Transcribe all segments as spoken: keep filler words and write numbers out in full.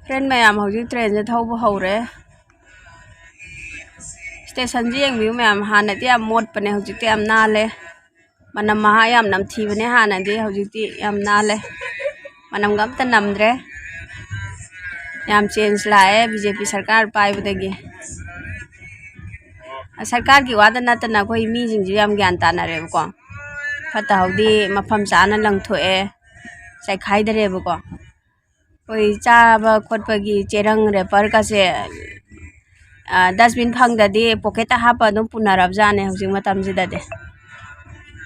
Friend ꯃꯌꯥꯝ, ꯍꯧꯖꯤꯛ ꯇ꯭ꯔꯦꯟꯁꯦ ꯊꯧꯕ ꯍꯧꯔꯦ꯫ ꯁ꯭ꯇꯦꯁꯟꯁꯦ ꯌꯦꯡꯕꯤꯌꯨ ꯃꯌꯥꯝ, ꯍꯥꯟꯅꯗꯤ ꯌꯥꯝ ꯃꯣꯠꯄꯅꯦ, ꯍꯧꯖꯤꯛꯇꯤ ꯌꯥꯝ ꯅꯥꯜꯂꯦ꯫ ꯃꯅꯝ ꯃꯍꯥ ꯌꯥꯝ ꯅꯝꯊꯤꯕꯅꯦ ꯍꯥꯟꯅꯗꯤ, ꯍꯧꯖꯤꯛꯇꯤ ꯌꯥꯝ ꯅꯥꯜꯂꯦ꯫ ꯃꯅꯝꯒ ꯑꯝꯇ ꯅꯝꯗ꯭ꯔꯦ꯫ ꯌꯥꯝ ꯆꯦꯟꯖ ꯂꯥꯛꯑꯦ ꯕꯤ ꯖꯦ ꯄꯤ ꯁꯔꯀꯥꯔ ꯄꯥꯏꯕꯗꯒꯤ꯫ ꯁꯔꯀꯥꯔꯒꯤ ꯋꯥꯗ ꯅꯠꯇꯅ ꯑꯩꯈꯣꯏ ꯃꯤꯁꯤꯡꯁꯨ ꯌꯥꯝ ꯒ꯭ꯌꯥꯟ ꯇꯥꯅꯔꯦꯕꯀꯣ꯫ ꯐꯠꯇ ꯍꯥꯎꯗꯤ ꯃꯐꯝ ꯆꯥꯅ ꯂꯪꯊꯣꯛꯑꯦ, ꯆꯥꯏꯈꯥꯏꯗꯔꯦꯕꯀꯣ꯫ ꯑꯩꯈꯣꯏ ꯆꯥꯕ ꯈꯣꯠꯄꯒꯤ ꯆꯦꯔꯪ ꯔꯦꯄꯔꯒꯁꯦ, ꯑ, ꯗꯁꯕꯤꯟ ꯐꯪꯗꯗꯤ ꯄꯣꯀꯦꯠꯇ ꯍꯥꯞꯄ ꯑꯗꯨꯝ ꯄꯨꯅꯔꯕꯖꯥꯠꯅꯦ ꯍꯧꯖꯤꯛ ꯃꯇꯝꯁꯤꯗꯗꯤ꯫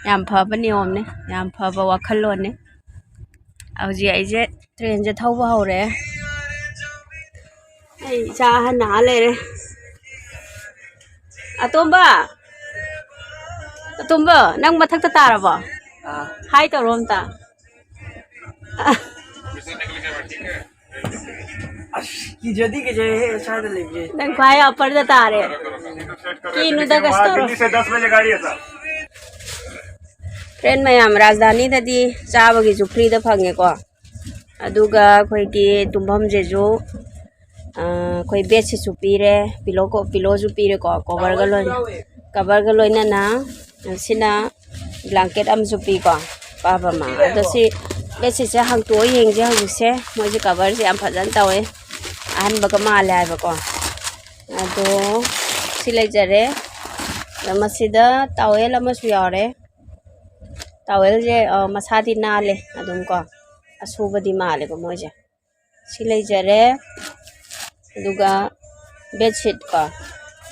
ꯌꯥꯝ ꯐꯕ ꯅꯤꯌꯣꯝꯅꯤ, ꯌꯥꯝ ꯐꯕ ꯋꯥꯈꯜꯂꯣꯟꯅꯤ꯫ ꯍꯧꯖꯤꯛ ꯑꯩꯁꯦ ꯇ꯭ꯔꯦꯟꯁꯦ ꯊꯧꯕ ꯍꯧꯔꯦ꯫ ꯑꯩ ꯏꯆꯥ ꯑꯍꯟ ꯑꯥ ꯂꯩꯔꯦ꯫ ꯑꯇꯣꯝꯕ, ꯑꯇꯣꯝꯕ, ꯅꯪ ꯃꯊꯛꯇ ꯇꯥꯔꯕꯣ? ꯑꯥ꯫ ꯍꯥꯏ ꯇꯧꯔꯣ ꯑꯝꯇ꯫ ꯑꯁ, ꯀꯤꯖꯗꯤ ꯀꯤꯖꯩꯍꯦ, ꯁ꯭ꯋꯥꯏꯗ ꯂꯩꯕꯁꯦ꯫ ꯅꯪ ꯈ꯭ꯋꯥꯏ ꯑꯞꯄꯔꯗ ꯇꯥꯔꯦ꯫ ꯀꯤꯅꯨꯗ, ꯀꯩꯁꯨ ꯇꯧꯔꯣꯏ꯫ ꯐ꯭ꯔꯦꯟ ꯃꯌꯥꯝ, ꯔꯥꯖꯙꯥꯅꯤꯗꯗꯤ ꯆꯥꯕꯒꯤꯁꯨ ꯐ꯭ꯔꯤꯗ ꯐꯪꯉꯦꯀꯣ꯫ ꯑꯗꯨꯒ ꯑꯩꯈꯣꯏꯒꯤ ꯇꯨꯝꯐꯝꯁꯤꯁꯨ, ꯑ, ꯑꯩꯈꯣꯏ ꯕꯦꯗꯁꯤꯠꯁꯨ ꯄꯤꯔꯦ, ꯄꯤꯂꯣ ꯀꯣ-, ꯄꯤꯂꯣꯁꯨ ꯄꯤꯔꯦꯀꯣ, ꯀꯣꯚꯔꯒ ꯂꯣꯏꯅ, ꯀꯣꯚꯔꯒ ꯂꯣꯏꯅꯅ꯫ ꯁꯤꯅ ꯕ꯭ꯂꯥꯡꯀꯦꯠ ꯑꯃꯁꯨ ꯄꯤꯀꯣ, ꯑꯄꯥꯕ ꯑꯃ꯫ ꯑꯗꯣ ꯁꯤ ꯕꯦꯗꯁꯤꯠꯁꯦ ꯍꯥꯡꯇꯣꯛꯑ ꯌꯦꯡꯁꯦ ꯍꯧꯖꯤꯛꯁꯦ꯫ ꯃꯣꯏꯁꯦ ꯀꯣꯚꯔꯁꯦ ꯌꯥꯝ ꯐꯖꯅ ꯇꯧꯋꯦ, ꯑꯍꯟꯕꯒ ꯃꯥꯜꯂꯦ ꯍꯥꯏꯕꯀꯣ꯫ ꯑꯗꯣ ꯁꯤ ꯂꯩꯖꯔꯦ꯫ ꯑꯗꯣ ꯃꯁꯤꯗ ꯇꯥꯋꯦꯜ ꯑꯃꯁꯨ ꯌꯥꯎꯔꯦ꯫ ꯇꯥꯋꯦꯜꯁꯦ, ꯑ, ꯃꯁꯥꯗꯤ ꯅꯥꯜꯂꯦ ꯑꯗꯨꯝ ꯀꯣ, ꯑꯁꯨꯕꯗꯤ ꯃꯥꯜꯂꯦꯕ ꯃꯣꯏꯁꯦ꯫ ꯁꯤ ꯂꯩꯖꯔꯦ꯫ ꯑꯗꯨꯒ ꯕꯦꯗꯁꯤꯠ ꯀꯣ,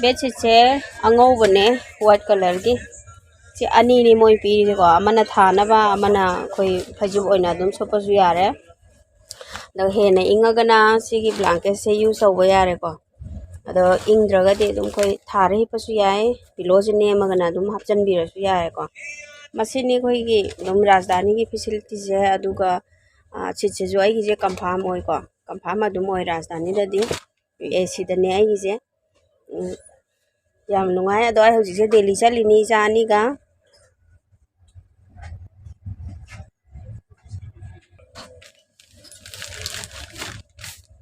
ꯕꯦꯗꯁꯤꯠꯁꯦ ꯑꯉꯧꯕꯅꯦ, ꯋꯥꯏꯠ ꯀꯂꯔꯒꯤ꯫ ꯁꯤ ꯑꯅꯤꯅꯤ ꯃꯣꯏ ꯄꯤꯔꯤꯁꯦꯀꯣ, ꯑꯃꯅ ꯊꯥꯅꯕ, ꯑꯃꯅ ꯑꯩꯈꯣꯏ ꯐꯩꯖꯨꯞ ꯑꯣꯏꯅ ꯑꯗꯨꯝ ꯁꯨꯞꯄꯁꯨ ꯌꯥꯔꯦ꯫ ꯑꯗꯣ ꯍꯦꯟꯅ ꯏꯪꯉꯒꯅ ꯁꯤꯒꯤ ꯕ꯭ꯂꯥꯡꯀꯦꯠꯁꯦ ꯌꯨꯁ ꯇꯧꯕ ꯌꯥꯔꯦꯀꯣ꯫ ꯑꯗꯣ ꯏꯪꯗ꯭ꯔꯒꯗꯤ ꯑꯗꯨꯝ ꯑꯩꯈꯣꯏ ꯊꯥꯔ ꯍꯤꯞꯄꯁꯨ ꯌꯥꯏ, ꯄꯤꯂꯣꯁꯦ ꯅꯦꯝꯃꯒꯅ ꯑꯗꯨꯝ ꯍꯥꯞꯆꯤꯟꯕꯤꯔꯁꯨ ꯌꯥꯔꯦꯀꯣ꯫ ꯃꯁꯤꯅꯤ ꯑꯩꯈꯣꯏꯒꯤ ꯑꯗꯨꯝ ꯔꯥꯖꯙꯥꯅꯤꯒꯤ ꯐꯦꯁꯤꯂꯤꯇꯤꯁꯦ꯫ ꯑꯗꯨꯒ, ꯑ, ꯁꯤꯠꯁꯤꯁꯨ ꯑꯩꯒꯤꯁꯦ ꯀꯟꯐꯥꯔꯝ ꯑꯣꯏꯀꯣ, ꯀꯟꯐꯥꯔꯝ ꯑꯗꯨꯝ ꯑꯣꯏ ꯔꯥꯖꯙꯥꯅꯤꯗꯗꯤ꯫ ꯑꯦ ꯁꯤꯗꯅꯦ ꯑꯩꯒꯤꯁꯦ꯫ ꯎꯝ, ꯌꯥꯝ ꯅꯨꯡꯉꯥꯏ꯫ ꯑꯗꯣ ꯑꯩ ꯍꯧꯖꯤꯛꯁꯦ ꯗꯦꯜꯂꯤ ꯆꯠꯂꯤꯅꯤ, ꯏꯆꯥ ꯑꯅꯤꯒ꯫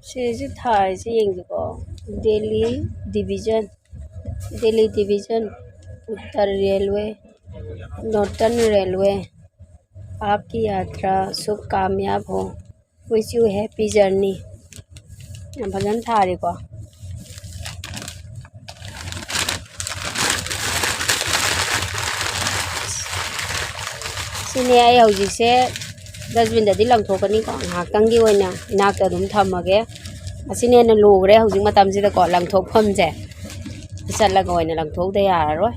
ꯁꯤꯁꯤ ꯊꯥꯔꯤꯁꯤ ꯌꯦꯡꯁꯤꯀꯣ꯫ Delhi division, Delhi division, Uttar railway, northern railway. आपकी यात्रा शुभ कामयाब हो। Wish you happy journey꯫ ꯌꯥꯝ ꯐꯖꯅ ꯊꯥꯔꯤꯀꯣ꯫ ꯁꯤꯅꯦ ꯑꯩ ꯍꯧꯖꯤꯛꯁꯦ ꯗꯁꯕꯤꯟꯗꯗꯤ ꯂꯪꯊꯣꯛꯀꯅꯤꯀꯣ, ꯉꯥꯏꯍꯥꯛꯇꯪꯒꯤ ꯑꯣꯏꯅ ꯏꯅꯥꯛꯇ ꯑꯗꯨꯝ ꯊꯝꯃꯒꯦ꯫ ꯑꯁꯤꯅ ꯍꯦꯟꯅ ꯂꯨꯈ꯭ꯔꯦ ꯍꯧꯖꯤꯛ ꯃꯇꯝꯁꯤꯗꯀꯣ ꯂꯪꯊꯣꯛꯐꯝꯁꯦ꯫ ꯆꯠꯂꯒ ꯑꯣꯏꯅ ꯂꯪꯊꯣꯛꯇ ꯌꯥꯔꯔꯣꯏ꯫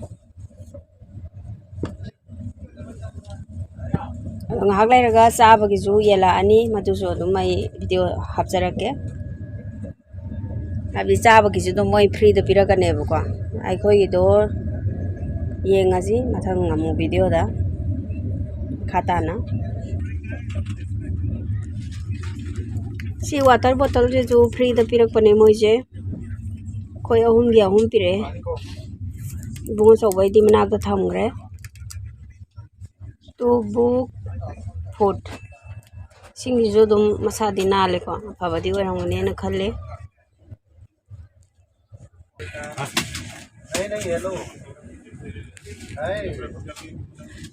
ꯑꯗꯣ ꯉꯥꯏꯍꯥꯛ ꯂꯩꯔꯒ ꯆꯥꯕꯒꯤꯁꯨ ꯌꯦꯜꯂꯛꯑꯅꯤ, ꯃꯗꯨꯁꯨ ꯑꯗꯨꯝ ꯑꯩ ꯚꯤꯗꯤꯑꯣ ꯍꯥꯞꯆꯔꯛꯀꯦ꯫ ꯍꯥꯏꯕꯗꯤ ꯆꯥꯕꯒꯤꯁꯨ ꯑꯗꯨꯝ ꯃꯣꯏ ꯐ꯭ꯔꯤꯗ ꯄꯤꯔꯛꯀꯅꯦꯕꯀꯣ꯫ ꯑꯩꯈꯣꯏꯒꯤꯗꯣ ꯌꯦꯡꯉꯁꯤ ꯃꯊꯪ ꯑꯃꯨꯛ ꯚꯤꯗꯤꯑꯣꯗ ꯃꯈꯥ ꯇꯥꯅ꯫ ꯁꯤ ꯋꯥꯇꯔ ꯕꯣꯇꯜꯁꯤꯁꯨ ꯐ꯭ꯔꯤꯗ ꯄꯤꯔꯛꯄꯅꯦ ꯃꯣꯏꯁꯦ꯫ ꯑꯩꯈꯣꯏ ꯑꯍꯨꯝꯒꯤ ꯑꯍꯨꯝ ꯄꯤꯔꯛꯑꯦ꯫ ꯏꯕꯨꯡ ꯑꯆꯧꯕꯩꯗꯤ ꯃꯅꯥꯛꯇ ꯊꯝꯈ꯭ꯔꯦ꯫ Two book food. ꯏꯁꯤꯡꯁꯤꯁꯨ ꯑꯗꯨꯝ ꯃꯁꯥꯗꯤ ꯅꯥꯜꯂꯦꯀꯣ, ꯑꯐꯕꯗꯤ ꯑꯣꯏꯔꯝꯒꯅꯦꯅ ꯈꯜꯂꯦ꯫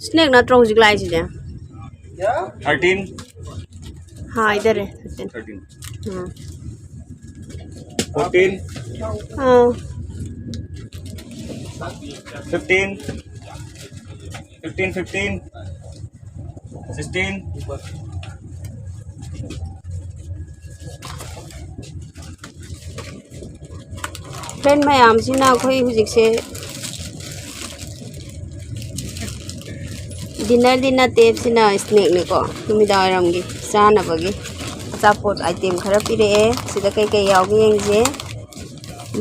ꯁ꯭ꯅꯦꯛ ꯅꯠꯇ꯭ꯔꯣ ꯍꯧꯖꯤꯛ ꯂꯥꯛꯏꯁꯤꯗꯤ? Thirteen. ꯍꯥꯏꯗꯔꯦ, thirteen. Thirteen. ꯎꯝ꯫ Fourteen. ꯑꯥ꯫ Fifteen. Fifteen, fifteen. Sixteen. Friend ꯃꯌꯥꯝꯁꯤꯅ ꯑꯩꯈꯣꯏ ꯍꯧꯖꯤꯛꯁꯦ ꯗꯤꯟꯅꯔꯗꯤ ꯅꯠꯇꯦ, ꯁꯤꯅ ꯁ꯭ꯅꯦꯛꯅꯤꯀꯣ, ꯅꯨꯃꯤꯗꯥꯡ ꯋꯥꯏꯔꯝꯒꯤ ꯆꯥꯅꯕꯒꯤ ꯑꯆꯥꯄꯣꯠ ꯑꯥꯏꯇꯦꯝ ꯈꯔ ꯄꯤꯔꯛꯑꯦ꯫ ꯁꯤꯗ ꯀꯩꯀꯩ ꯌꯥꯎꯒꯦ ꯌꯦꯡꯁꯦ꯫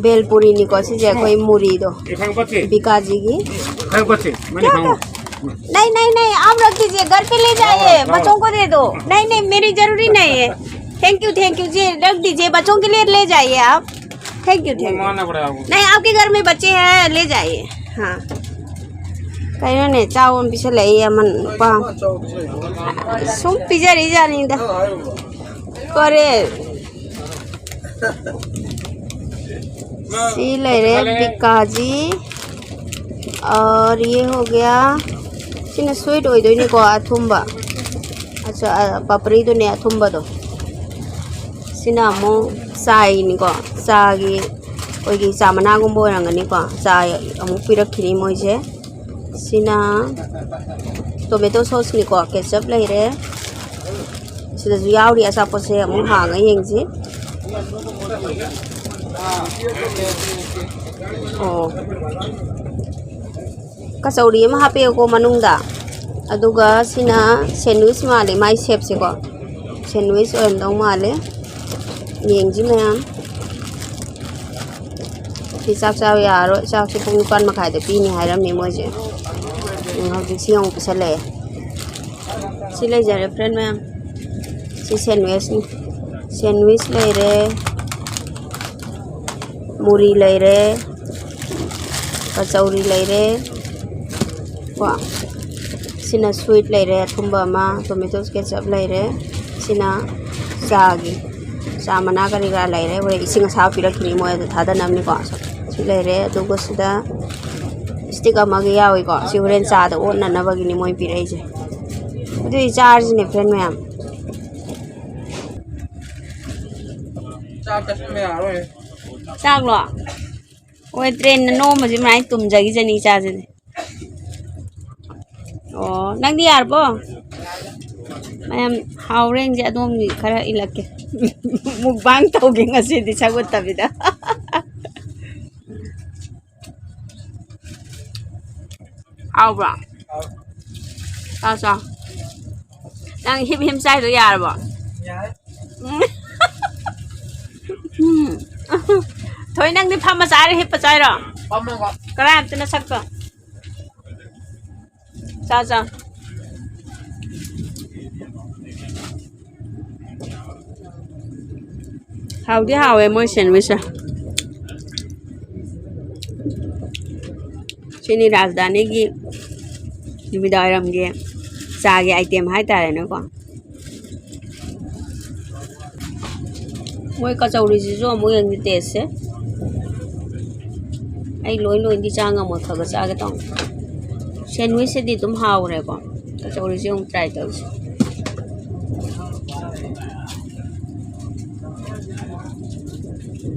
ꯕꯦꯜꯄꯨꯔꯤꯅꯤꯀꯣ ꯁꯤꯁꯦ, ꯑꯩꯈꯣꯏ ꯃꯨꯔꯤꯗꯣ, ꯕꯤꯀꯥꯖꯤꯒꯤ꯫ नहीं नहीं नहीं, आप रख दीजिए, घर पे ले जाइए, बच्चों को दे दो। नहीं नहीं, मेरी जरूरी नहीं है। थैंक यू, थैंक यू जी, रख दीजिए, बच्चों के लिए ले जाइए आप। Thank you, thank you. नहीं, आपके घर में बच्चे हैं, ले जाइए। हाँ, ꯀꯩꯅꯣꯅꯦ, ꯆꯥꯎ ꯑꯃ ꯄꯤꯁꯜꯂꯛꯏ ꯑꯃ ꯅꯨꯄꯥ꯫ ꯁꯨꯝ ꯄꯤꯖꯔꯤꯖꯥꯠꯅꯤꯗ꯫ ꯀꯣꯔꯦ꯫ ꯁꯤ ꯂꯩꯔꯦ ꯕꯤꯀꯥꯖꯤ꯫ और ये हो गया, ꯁꯤꯅ ꯁ꯭ꯋꯤꯠ ꯑꯣꯏꯗꯣꯏꯅꯤꯀꯣ, ꯑꯊꯨꯝꯕ꯫ ꯑꯆꯥ, ꯑ, ꯄꯄ꯭ꯔꯤꯗꯨꯅꯦ ꯑꯊꯨꯝꯕꯗꯣ꯫ ꯁꯤꯅ ꯑꯃꯨꯛ ꯆꯥꯏꯅꯤꯀꯣ, ꯆꯥꯒꯤ, ꯑꯩꯈꯣꯏꯒꯤ ꯆꯥ ꯃꯅꯥꯒꯨꯝꯕ ꯑꯣꯏꯔꯝꯒꯅꯤꯀꯣ꯫ ꯆꯥ ꯑꯃꯨꯛ ꯄꯤꯔꯛꯈꯤꯅꯤ ꯃꯣꯏꯁꯦ꯫ ꯁꯤꯅ ꯇꯣꯃꯦꯇꯣ ꯁꯣꯁꯅꯤꯀꯣ, ꯀꯦꯆꯞ ꯂꯩꯔꯦ꯫ ꯁꯤꯗꯁꯨ ꯌꯥꯎꯔꯤ ꯑꯆꯥꯄꯣꯠꯁꯦ, ꯑꯃꯨꯛ ꯍꯥꯡꯉ ꯌꯦꯡꯁꯤ꯫ ꯑꯣ, ꯀꯆꯧꯔꯤ ꯑꯃ ꯍꯥꯞꯄꯛꯑꯦꯀꯣ ꯃꯅꯨꯡꯗ꯫ ꯑꯗꯨꯒ ꯁꯤꯅ ꯁꯦꯟꯋꯤꯁ ꯃꯥꯜꯂꯦ, ꯃꯥꯏ ꯁꯦꯞꯁꯦꯀꯣ꯫ ꯁꯦꯟꯋꯤꯁ ꯑꯣꯏꯔꯝꯗꯧ ꯃꯥꯜꯂꯦ꯫ ꯌꯦꯡꯁꯤ ꯃꯌꯥꯝ꯫ ꯁꯤ ꯆꯥꯛ ꯆꯥꯕ ꯌꯥꯔꯔꯣꯏ꯫ ꯆꯥꯛꯁꯦ ꯄꯨꯡ ꯅꯤꯄꯥꯟ ꯃꯈꯥꯏꯗ ꯄꯤꯅꯤ ꯍꯥꯏꯔꯝꯃꯤ ꯃꯣꯏꯁꯦ꯫ ꯎꯝ, ꯍꯧꯖꯤꯛ ꯁꯤ ꯑꯃꯨꯛ ꯄꯤꯁꯜꯂꯛꯑꯦ꯫ ꯁꯤ ꯂꯩꯖꯔꯦ, ꯐ꯭ꯔꯦꯟ ꯃꯌꯥꯝ꯫ ꯁꯤ ꯁꯦꯟꯋꯤꯁꯅꯤ꯫ ꯁꯦꯟꯋꯤꯁ ꯂꯩꯔꯦ, ꯃꯨꯔꯤ ꯂꯩꯔꯦ, ꯀꯆꯧꯔꯤ ꯂꯩꯔꯦ꯫ ꯀꯣ, ꯁꯤꯅ ꯁ꯭ꯋꯤꯠ ꯂꯩꯔꯦ, ꯑꯊꯨꯝꯕ ꯑꯃ, ꯇꯣꯃꯦꯇꯣ ꯀꯦꯆꯞ ꯂꯩꯔꯦ꯫ ꯁꯤꯅ ꯆꯥꯒꯤ, ꯆꯥ ꯃꯅꯥ ꯀꯔꯤ ꯀꯔꯥ ꯂꯩꯔꯦ꯫ ꯍꯣꯔꯦꯟ ꯏꯁꯤꯡ ꯑꯁꯥꯕ ꯄꯤꯔꯛꯈꯤꯅꯤ ꯃꯣꯏ, ꯑꯗꯨ ꯊꯥꯗꯅꯕꯅꯤꯀꯣ꯫ ꯁꯤ ꯂꯩꯔꯦ, ꯑꯗꯨꯒ ꯁꯤꯗ ꯁ꯭ꯇꯤꯛ ꯑꯃꯒ ꯌꯥꯎꯏꯀꯣ꯫ ꯁꯤ ꯍꯣꯔꯦꯟ ꯆꯥꯗ ꯑꯣꯠꯅꯅꯕꯒꯤꯅꯤ ꯃꯣꯏ ꯄꯤꯔꯛꯏꯁꯦ꯫ ꯑꯗꯨꯗꯤ ꯆꯥꯔꯁꯤꯅꯦ, ꯐ꯭ꯔꯦꯟ ꯃꯌꯥꯝ꯫ ꯆꯥꯛ ꯆꯥꯁꯤꯟꯕ ꯌꯥꯔꯔꯣꯏ꯫ ꯆꯥꯛꯂꯣ? ꯍꯣꯏ, ꯇ꯭ꯔꯦꯟꯅ ꯅꯣꯝꯕꯁꯤ ꯑꯗꯨꯃꯥꯏꯅ ꯇꯨꯝꯖꯈꯤꯖꯅꯤ ꯏꯆꯥꯁꯤꯗꯤ꯫ ꯑꯣ, ꯅꯪꯗꯤ ꯌꯥꯔꯕꯣ? ꯃꯌꯥꯝ, ꯍꯥꯎꯔꯦꯟꯁꯦ ꯑꯗꯣꯝꯒꯤ ꯈꯔ ꯏꯜꯂꯛꯀꯦ꯫ ꯃꯨꯛꯕꯥꯡ ꯇꯧꯒꯦ ꯉꯁꯤꯗꯤ ꯁꯒꯠꯇꯕꯤꯗ꯫ ꯍꯥꯎꯕ꯭ꯔꯣ? ꯆꯥꯎ, ꯆꯥꯎ꯫ ꯅꯪ ꯍꯤꯞ ꯍꯤꯞ ꯆꯥꯏꯗꯣ ꯌꯥꯔꯕꯣ? ꯌꯥꯔꯦ꯫ ꯎꯝ꯫ ꯎꯝ꯫ ꯊꯣꯏ, ꯅꯪꯗꯤ ꯐꯝꯃ ꯆꯥꯏꯔꯣ, ꯍꯤꯞꯄ ꯆꯥꯏꯔꯣ? ꯐꯝꯃꯒ꯫ ꯀꯔꯥꯏ ꯑꯝꯇ ꯅꯁꯛꯇꯣ? ꯆꯥ, ꯆꯥ꯫ ꯍꯥꯎꯗꯤ ꯍꯥꯎꯋꯦ ꯃꯣꯏ ꯁꯦꯟꯋꯤꯁꯁꯦ꯫ ꯁꯤꯅꯤ ꯔꯥꯖꯙꯥꯅꯤꯒꯤ ꯅꯨꯃꯤꯗꯥꯡꯋꯥꯏꯔꯝꯒꯤ ꯆꯥꯒꯤ item ꯍꯥꯏꯇꯥꯔꯦꯅꯦꯀꯣ꯫ ꯃꯣꯏ ꯀꯆꯧꯔꯤꯁꯤꯁꯨ ꯑꯃꯨꯛ ꯌꯦꯡꯁꯤ ꯇꯦꯁꯁꯦ꯫ ꯑꯩ ꯂꯣꯏ ꯂꯣꯏꯅꯗꯤ ꯆꯥ ꯉꯝꯃꯣꯏ, ꯈꯔ ꯈꯔ ꯆꯥꯒꯦ ꯇꯧꯅꯤ꯫ ꯁꯦꯟꯋꯤꯁꯁꯤꯗꯤ ꯑꯗꯨꯝ ꯍꯥꯎꯔꯦꯀꯣ꯫ ꯀꯆꯧꯔꯤꯁꯦ ꯑꯃꯨꯛ ꯇ꯭ꯔꯥꯏ ꯇꯧꯁꯦ꯫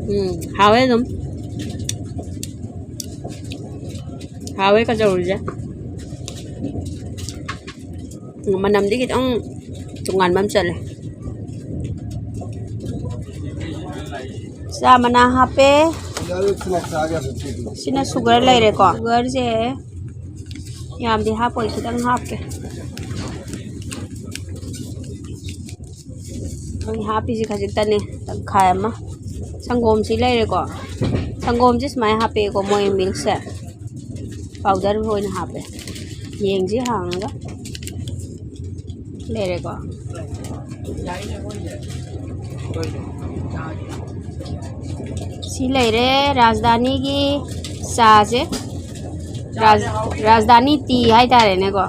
ꯎꯝ, ꯍꯥꯎꯋꯦ ꯑꯗꯨꯝ꯫ ꯍꯥꯎꯋꯦ ꯀꯆꯧꯔꯤꯁꯦ꯫ ꯎꯝ, ꯃꯅꯝꯗꯤ ꯈꯤꯇꯪ ꯇꯣꯉꯥꯟꯕ ꯑꯃ ꯆꯠꯂꯦ꯫ ꯆꯥ ꯃꯅꯥ ꯍꯥꯞꯄꯦ꯫ ꯁꯤꯅ ꯁꯨꯒꯔ ꯂꯩꯔꯦꯀꯣ꯫ ꯁꯨꯒꯔꯁꯦ ꯌꯥꯝꯗꯤ ꯍꯥꯞꯄꯣꯏ, ꯈꯤꯇꯪ ꯍꯥꯞꯀꯦ꯫ ꯑꯩ ꯍꯥꯞꯄꯤꯁꯦ ꯈꯖꯤꯛꯇꯅꯦ, ꯇꯪꯈꯥꯏ ꯑꯃ꯫ ꯁꯪꯒꯣꯝꯁꯤ ꯂꯩꯔꯦꯀꯣ꯫ ꯁꯪꯒꯣꯝꯁꯦ ꯁꯨꯃꯥꯏꯅ ꯍꯥꯞꯄꯛꯑꯦꯀꯣ, ꯃꯣꯏ ꯃꯤꯜꯛꯁꯦ꯫ ꯄꯥꯎꯗꯔ ꯑꯣꯏꯅ ꯍꯥꯞꯄꯦ꯫ ꯌꯦꯡꯁꯤ ꯍꯥꯡꯉꯒ꯫ ꯂꯩꯔꯦꯀꯣ꯫ ꯁꯤ ꯂꯩꯔꯦ ꯔꯥꯖꯙꯥꯅꯤꯒꯤ ꯆꯥꯁꯦ꯫ ꯔꯥꯖ-, ꯔꯥꯖꯙꯥꯅꯤ ꯇꯤ ꯍꯥꯏꯇꯥꯔꯦꯅꯦꯀꯣ꯫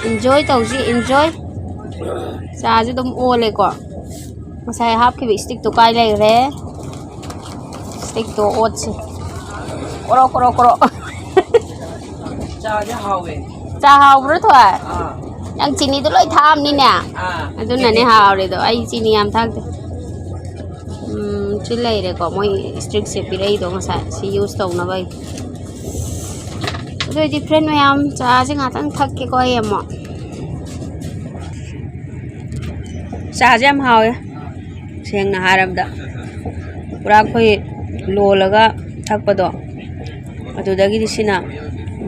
ꯏꯟꯖꯣꯏ ꯇꯧꯁꯤ, ꯏꯟꯖꯣꯏ꯫ ꯆꯥꯁꯦ ꯑꯗꯨꯝ ꯑꯣꯜꯂꯦꯀꯣ꯫ ꯉꯁꯥꯏ ꯍꯥꯞꯈꯤꯕ ꯏꯁꯇꯤꯛꯇꯣ ꯀꯥꯏ ꯂꯩꯈ꯭ꯔꯦ? ꯏꯁꯇꯤꯛꯇꯣ ꯑꯣꯠꯁꯤ꯫ ꯀ꯭ꯔꯣ, ꯀ꯭ꯔꯣ, ꯀ꯭ꯔꯣ꯫ ꯆꯥꯁꯦ ꯍꯥꯎꯋꯦ꯫ ꯆꯥ ꯍꯥꯎꯕ꯭ꯔꯣ, ꯊꯣꯏ? ꯑꯥ꯫ ꯅꯪ ꯆꯤꯅꯤꯗꯣ ꯂꯣꯏ ꯊꯥꯛꯑꯝꯅꯤꯅꯦ? ꯑꯥ꯫ ꯑꯗꯨꯅꯅꯦ ꯍꯥꯎꯔꯤꯗꯣ꯫ ꯑꯩ ꯆꯤꯅꯤ ꯌꯥꯝ ꯊꯥꯛꯇꯦ꯫ ꯎꯝ, ꯁꯤ ꯂꯩꯔꯦꯀꯣ, ꯃꯣꯏ ꯏꯁꯇꯤꯛꯁꯦ ꯄꯤꯔꯛꯏꯗꯣ ꯉꯁꯥꯏ, ꯁꯤ ꯌꯨꯁ ꯇꯧꯅꯕꯒꯤ꯫ ꯑꯗꯨ ꯑꯣꯏꯗꯤ ꯐ꯭ꯔꯦꯟ ꯃꯌꯥꯝ, ꯆꯥꯁꯦ ꯉꯥꯛꯇꯪ ꯊꯛꯀꯦꯀꯣ ꯑꯩ ꯑꯃꯨꯛ꯫ ꯆꯥꯁꯦ ꯌꯥꯝ ꯍꯥꯎꯋꯦ, ꯁꯦꯡꯅ ꯍꯥꯏꯔꯕꯗ꯫ ꯄꯨꯔꯥ ꯑꯩꯈꯣꯏ ꯂꯣꯜꯂꯒ ꯊꯛꯄꯗꯣ, ꯑꯗꯨꯗꯒꯤꯗꯤ ꯁꯤꯅ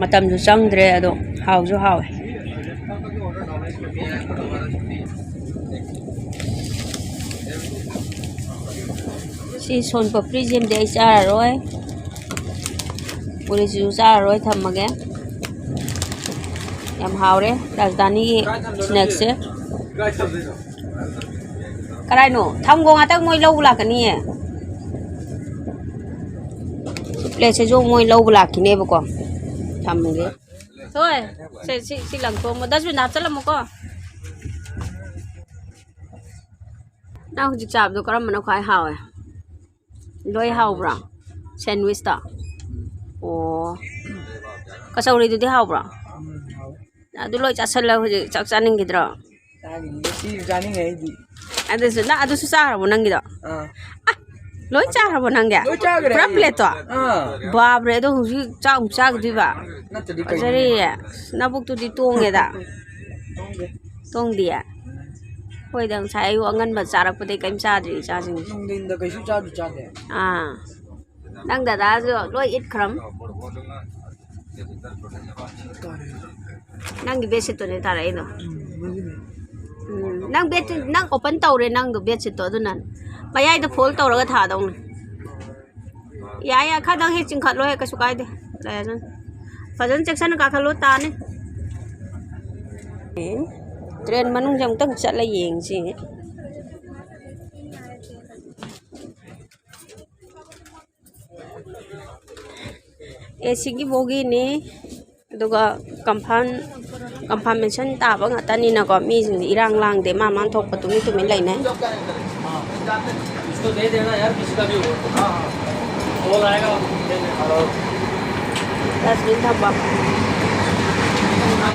ꯃꯇꯝꯁꯨ ꯆꯪꯗ꯭ꯔꯦ, ꯑꯗꯣ ꯍꯥꯎꯁꯨ ꯍꯥꯎꯋꯦ꯫ ꯁꯤ ꯁꯣꯟ ꯄꯄ꯭ꯔꯤꯁꯤꯃꯗꯤ ꯑꯩ ꯆꯥꯔꯔꯣꯏ꯫ ꯄꯨꯔꯤꯁꯤꯁꯨ ꯆꯥꯔꯔꯣꯏ, ꯊꯝꯃꯒꯦ꯫ ꯌꯥꯝ ꯍꯥꯎꯔꯦ ꯔꯥꯖꯙꯥꯅꯤꯒꯤ ꯁ꯭ꯅꯦꯛꯁꯁꯦ꯫ ꯀꯔꯥꯏꯅꯣ? ꯊꯝꯈꯣ, ꯉꯥꯛꯇꯪ ꯃꯣꯏ ꯂꯧꯕ ꯂꯥꯛꯀꯅꯤꯌꯦ꯫ ꯁꯤ ꯄ꯭ꯂꯦꯠꯁꯤꯁꯨ ꯃꯣꯏ ꯂꯧꯕ ꯂꯥꯛꯈꯤꯅꯦꯕꯀꯣ꯫ ꯊꯝꯃꯒꯦ꯫ ꯍꯣꯏ, ꯁꯦ, ꯁꯤ, ꯁꯤ ꯂꯪꯊꯣꯛꯑꯝꯃꯣ꯫ ꯗꯁꯕꯤꯟꯗ ꯍꯥꯞꯆꯜꯂꯝꯃꯣꯀꯣ꯫ ꯅꯪ ꯍꯧꯖꯤꯛ ꯆꯥꯕꯗꯣ ꯀꯔꯝꯕꯅ ꯈ꯭ꯋꯥꯏ ꯍꯥꯎꯋꯦ? ꯂꯣꯏ ꯍꯥꯎꯕ꯭ꯔꯣ? ꯁꯦꯟꯋꯤꯁꯇꯣ? ꯑꯣ꯫ ꯀꯆꯧꯔꯤꯗꯨꯗꯤ ꯍꯥꯎꯕ꯭ꯔꯣ? ꯑꯗꯨ ꯂꯣꯏ ꯆꯥꯁꯜꯂ ꯍꯧꯖꯤꯛ ꯆꯥꯛ ꯆꯥꯅꯤꯡꯈꯤꯗ꯭ꯔꯣ? ꯆꯥꯅꯤꯡꯉꯦ, ꯁꯤ ꯆꯥꯅꯤꯡꯉꯦ ꯑꯩꯗꯤ꯫ ꯑꯗꯨꯁꯨ ꯅꯪ ꯑꯗꯨꯁꯨ ꯆꯥꯈ꯭ꯔꯕꯣ ꯅꯪꯒꯤꯗꯣ? ꯑꯥ꯫ ꯂꯣꯏ ꯆꯥꯈ꯭ꯔꯕꯣ ꯅꯪꯒꯤ? ꯂꯣꯏ ꯆꯥꯈ꯭ꯔꯦ ꯄꯨꯔꯥ ꯑꯩ꯫ ꯄ꯭ꯂꯦꯠꯇꯣ? ꯑꯥ꯫ ꯕꯥꯞꯔꯦ, ꯑꯗꯣ ꯍꯧꯖꯤꯛ ꯆꯥꯛ ꯑꯃꯨꯛ ꯆꯥꯈꯤꯗꯣꯏꯕ? ꯅꯠꯇ꯭ꯔꯗꯤ ꯀꯩꯅꯣ? ꯐꯖꯔꯤꯌꯦ꯫ ꯅꯕꯨꯛꯇꯨꯗꯤ ꯇꯣꯡꯉꯦꯗ꯫ ꯇꯣꯡꯗꯦ꯫ ꯇꯣꯡꯗꯤꯌꯦ? ꯍꯣꯏꯗ, ꯉꯁꯥꯏ ꯑꯌꯨꯛ ꯑꯉꯟꯕ ꯆꯥꯔꯛꯄꯗꯩ ꯀꯩꯝ ꯆꯥꯗ꯭ꯔꯤ ꯏꯆꯥꯁꯤꯡꯁꯦ꯫ ꯅꯨꯡꯊꯤꯟꯗ ꯀꯩꯁꯨ ꯆꯥꯗꯤ ꯆꯥꯗꯦ꯫ ꯑꯥ꯫ ꯅꯪ ꯗꯗꯥꯁꯨ ꯂꯣꯏ ꯏꯠꯈ꯭ꯔꯝ꯫ ꯅꯪꯒꯤ ꯕꯦꯠꯁꯤꯠꯇꯨꯅꯦ ꯇꯥꯔꯛꯏꯗꯣ꯫ ꯎꯝ, ꯅꯪ ꯕꯦꯠ, ꯅꯪ ꯑꯣꯄꯟ ꯇꯧꯔꯦ ꯅꯪꯗꯣ ꯕꯦꯠꯁꯤꯠꯇꯣ, ꯑꯗꯨꯅ ꯃꯌꯥꯏꯗ ꯐꯣꯜ ꯇꯧꯔꯒ ꯊꯥꯗꯧꯅꯦ꯫ ꯌꯥꯏ, ꯌꯥꯏ, ꯈꯔꯗꯪ ꯍꯦꯛ ꯆꯤꯡꯈꯠꯂꯣ ꯍꯦꯛ, ꯀꯩꯁꯨ ꯀꯥꯏꯗꯦ꯫ ꯂꯩꯔꯁꯅꯨ꯫ ꯐꯖꯅ ꯆꯦꯛꯁꯟꯅ ꯀꯥꯈꯠꯂꯣ, ꯇꯥꯅꯤ꯫ ꯇ꯭ꯔꯦꯟ ꯃꯅꯨꯡꯁꯦ ꯑꯃꯨꯛꯇꯪ ꯆꯠꯂ ꯌꯦꯡꯁꯤ꯫ ꯑꯦ ꯁꯤꯒꯤ ꯕꯣꯒꯤꯅꯤ꯫ ꯑꯗꯨꯒ ꯀꯝꯐꯥꯝ, ꯀꯝꯐꯥꯔꯃꯦꯁꯟ ꯇꯥꯕ ꯉꯥꯛꯇꯅꯤꯅꯀꯣ, ꯃꯤꯁꯤꯡꯁꯦ ꯏꯔꯥꯡ ꯂꯥꯡꯗꯦ, ꯃꯥ ꯃꯥꯅ ꯊꯣꯛꯄ ꯇꯨꯃꯤꯟ ꯇꯨꯃꯤꯟ ꯂꯩꯅꯩ꯫ ꯗꯁꯕꯤꯟ ꯊꯝꯕ꯫